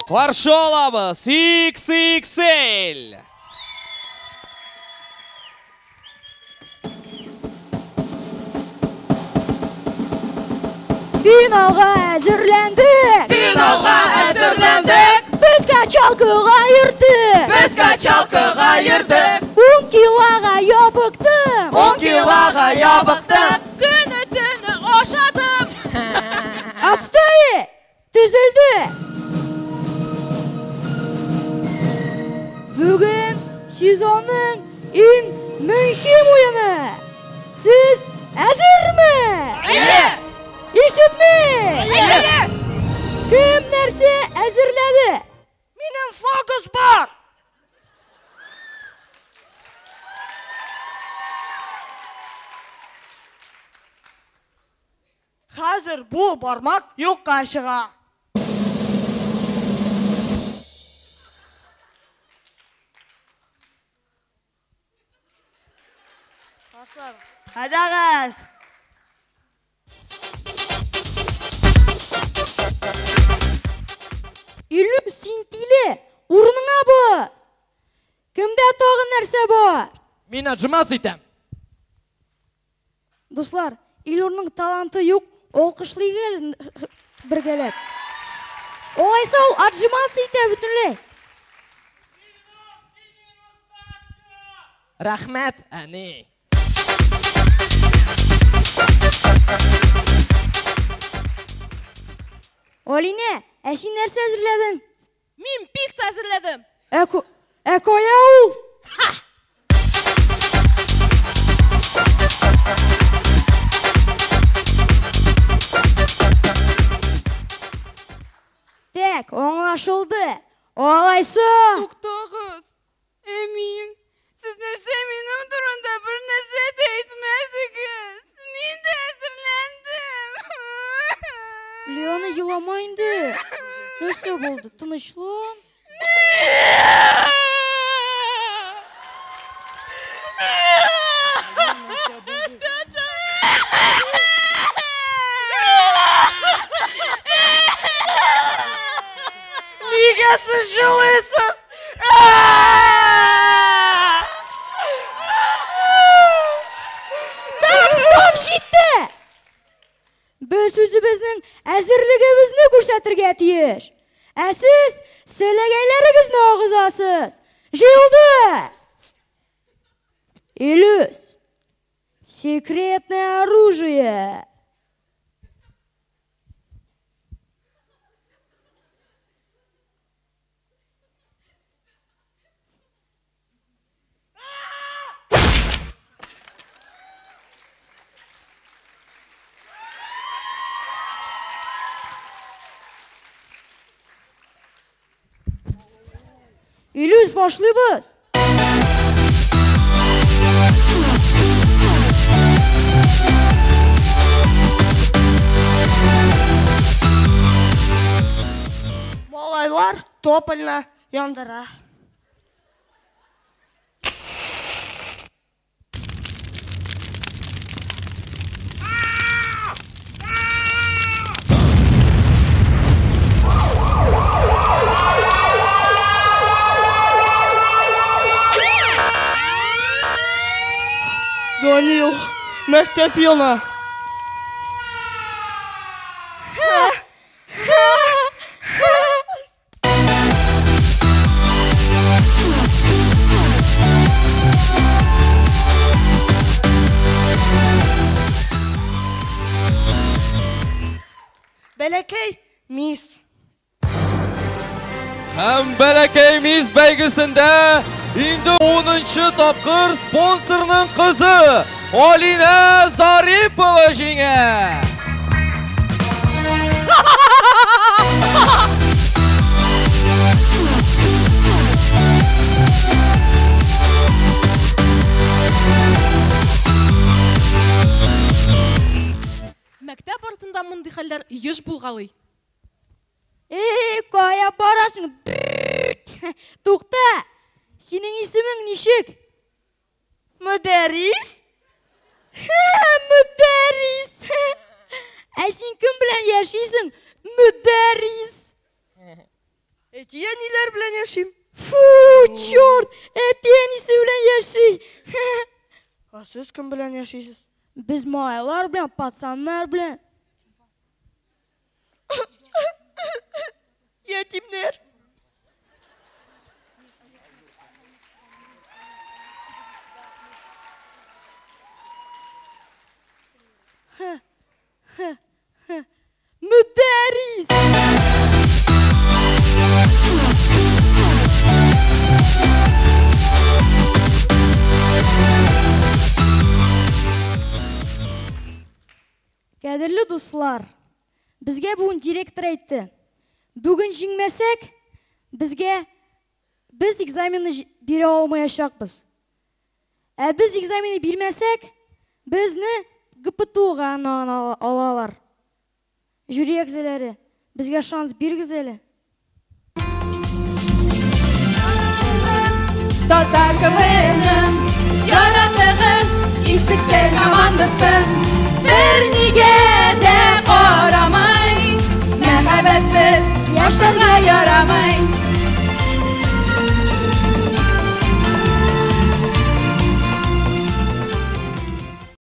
Каршы алабыз XXL! Финалга әзерләндек! Финалга әзерләндек! Без качалкага йөрдек! Без качалкага йөрдек! 10 килога ябыктым! 10 килога ябыктым! Көне-төне ашадым! Отставить! Төзелде! Бүген сезонның иң мөһим уены! Сез әзерме? Әйе! Ишетмим! Әйе! Кем нәрсә әзерләде? Минем фокус бар! Хәзер бу бармак юкка чыга. Әйдәгез! Илүс, син тиле! Урыныңа бас! Кемдә тагын нәрсә бар? Мин отжиматься итәм. Дуслар, Илнурның таланты юк, алкышлыйк әле бергәләп. Алайса ул отжиматься итә бөтенләй. Рәхмәт, әни. Алинә, ә син нәрсә әзерләдең? Мин пицца әзерләдем. Ә, ә кая ул? Так, аңлашылды. Алайса... Туктагыз. Ә мин? Сез нәрсә минем турында бер нәрсә дә әйтмәдегез? Мин дә әзерләндем. Лиана, елама инде. Нәрсә булды? Тынычлан. Нигә сез җылыйсыз? Так, стоп, җитте! Без үзебезнең әзерлегебезне күрсәтергә тиеш. Ә сез селәгәйләрегезне агызасыз. Җыелды! Илүс, секретное оружие. Илүс, башлыйбыз. Малайлар топольны яндыра. Данил, мәктәп яна. Бәләкәй мисс. Һәм Бәләкәй мисс бәйгесендә инде 10нчы тапкыр спонсорның кызы Алинә Зарипова җиңә. Мәктәп артында мондый хәлләр еш булгалый. Эй, кая барасың? Тукта! Синең исемең ничек? Мөдәррис? Мөдәррис! Ә син кем белән яшисең? Мөдәррис! Әти-әниләр белән яшим. Фу, черт, әти-әнисе белән яши. Ә сез кем белән яшисез? Без малайлар белән, пацаннар белән. Ятимнәр. Мөдәррис! Кадерле дуслар, безгә бүген директор әйтте. Бүген җиңмәсәк, безгә без экзаменны бирә алмаячакбыз. Ә без экзаменны бирмәсәк, безне ГПТУга алалар. Жюри әгъзалары, безгә шанс бирегез әле. Татар КВНын яратыгыз, XXL командасын. Бернигә дә карамай, мәхәббәтсез яшәргә ярамый.